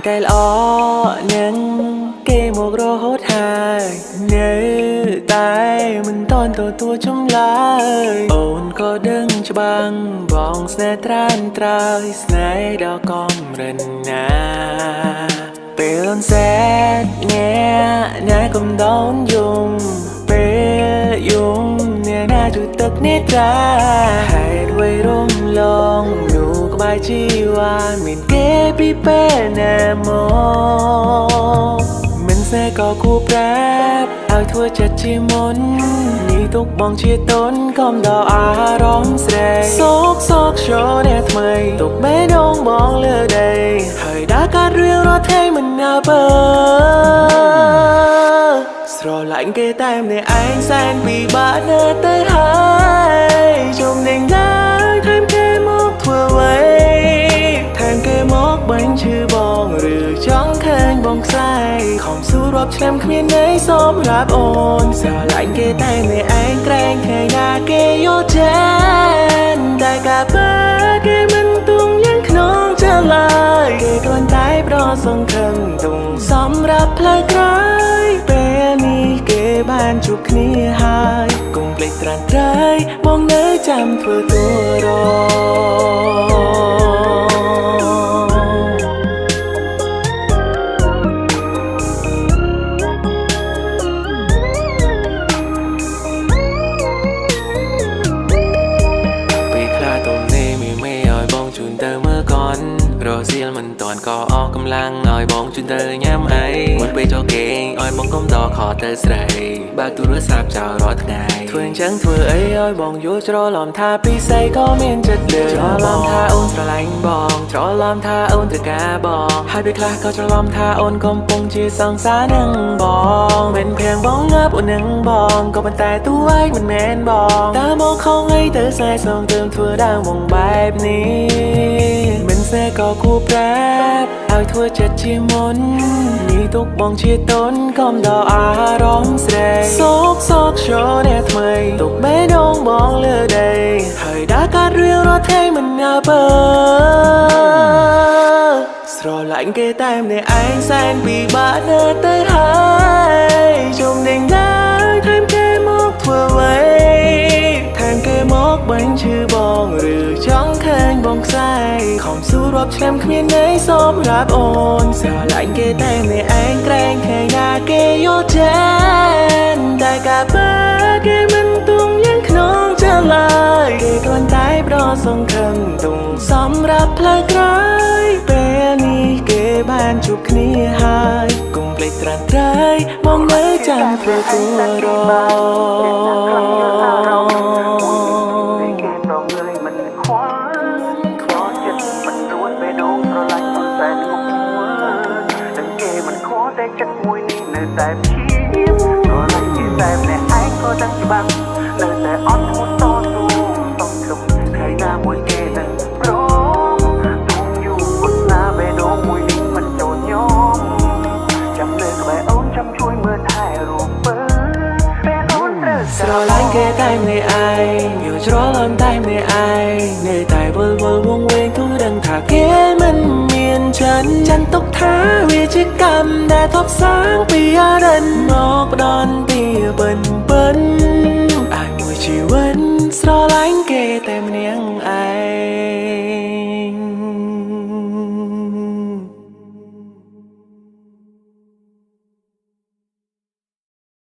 តែល្អនឹងគេមករហូតហើយនៅតែមិនតន់ទទួលចម្លើយអូនក៏ដឹងច្បាំងបងស្នេហ៍ត្រានត្រើយស្នេហ៍ដល់កំរិនណាពេលអូនសែតអ្នកណាកុំដោនយំពេលយំអ្នកណាជួយទឹកនេត្រាហេតុអ្វីរំលងនោះក្បែរជីវ៉ាមានគេពីពេលណាមកមិនសេក៏គួរប្រាប់ឲ្យធ្វើចិត្តជាមុននេះទុកបងជាតុនកុំដល់អារម្មណ៍ស្រែសោកសោកចូលអ្នកថ្មីទុកបេះដូងបងលើដីហើយដើរកាត់រឿងរាល់ថ្ងៃមិនអើពើស្រឡាញ់គេតែម្នាក់ឯងសែនពិបាកណាស់ទៅហើយជុំនឹងឡើយថែមគេមកធ្វើអ្វីថែមគេមកបាញ់ឈឺបងឬចង់ឃើញបងខ្សែខំស៊ូរាប់ឆ្នាំគ្មានន័យសម្រាប់អូនស្រឡាញ់គេតែម្នាក់ឯងក្រែងថ្ងៃណាគេយល់ចានតែការពិតគេមិនទុំយ៉ាងក្នុងចិត្តឡើយគេគ្រាន់តែប្រសងខឹងទុំសម្រាប់ផ្លូវក្រោយពេលនេះគេបានជួបគ្នាហើយកុំភ្លេចត្រានត្រៃបងនៅចាំធ្វើតួរ ពេលខ្លះទំនេរមីមេឲ្យបងជូនទៅមើលកនរសៀលមិនតាន់ក៏អស់កម្លាំងឲ្យបងជូនទៅញ៉ាំអីមុនពេលចូលគេងឲ្យបងកុំដល់ខទៅស្រីបើកទូរស័ព្ទចោលរាល់ថ្ងៃធ្វើអញ្ចឹងធ្វើអីឲ្យបងយល់ច្រឡំថាពិសីក៏មានចិត្តលើច្រឡំថាអូនស្រឡាញ់បងច្រឡំថាអូនត្រូវការបងហើយពេលខ្លះក៏ច្រឡំថាអូនកំពុងជាសង្សារនឹងបងមិនភៀងបងងាប់អូននឹងបងក៏ប៉ុន្តែតួឯងមិនមែនបងតើមកខំអីទៅស្នេហ៍សងទើមធ្វើដើមបងបែបនេះមិនស្នេហ៍ក៏គួរប្រាប់ឲ្យធ្វើចិត្តជាមុននេះទុកបងជាតុនកុំដល់អារម្មណ៍ស្រែសោកសោកចូលអ្នកថ្មីទុកបេះដូងបងលើដីហើយដើរកាត់រឿងរាល់ថ្ងៃមិនអើពើស្រឡាញ់គេតែម្នាក់ឯងសែនពិបាកណាស់ទៅហើយជុំនឹងឡើយថែមគេមកធ្វើអ្វីថែមគេមកបាញ់ឈឺបងឬចង់ឃើញបងខ្សែខំស៊ូរាប់ឆ្នាំគ្មានន័យសម្រាប់អូនស្រឡាញ់គេតែម្នាក់ឯងក្រែងថ្ងៃណាគេយល់ចានតែការពិតគេមិនទុំយ៉ាងក្នុងចិត្តឡើយគេគ្រាន់តែប្រសងខឹងទុំសម្រាប់ផ្លូវក្រោយពេលនេះគេបានជួបគ្នាហើយកុំភ្លេចត្រានត្រៃបងនៅចាំធ្វើតួរ គេប្រងើយមិនខ្វល់ខ្វល់ចិត្តមិនរួចបេះដូងស្រឡាញ់អត់តែធ្ងន់ទាំងគេមិនខ្វល់តែចិត្តមួយនេះនៅតែព្យាយាមស្រឡាញ់គេតែម្នាក់ឯងក៏ដឹងច្បាស់នៅតែអត់ធ្មត់តស៊ូសង្ឃឹមថ្ងៃណាមួយគេនឹងព្រមទូយូរពុតណាបេះដូងមួយនេះមិនចូលញោមចាំនៅក្បែរអូនចាំជួយមើលថែរូបពើពេលអូនត្រូវ ស្រឡាញ់គេតែម្នាក់ឯងយល់ច្រឡំតែម្នាក់ឯងនៅតែវិលវល់វងវែងទូដឹងថាគេមិនមានចិនចាន់ទុកថាវាជាកម្មដែលថប់សាងពីអរិនមកផ្ដន់ពីពិនពិនឲ្យមួយជីវិតស្រ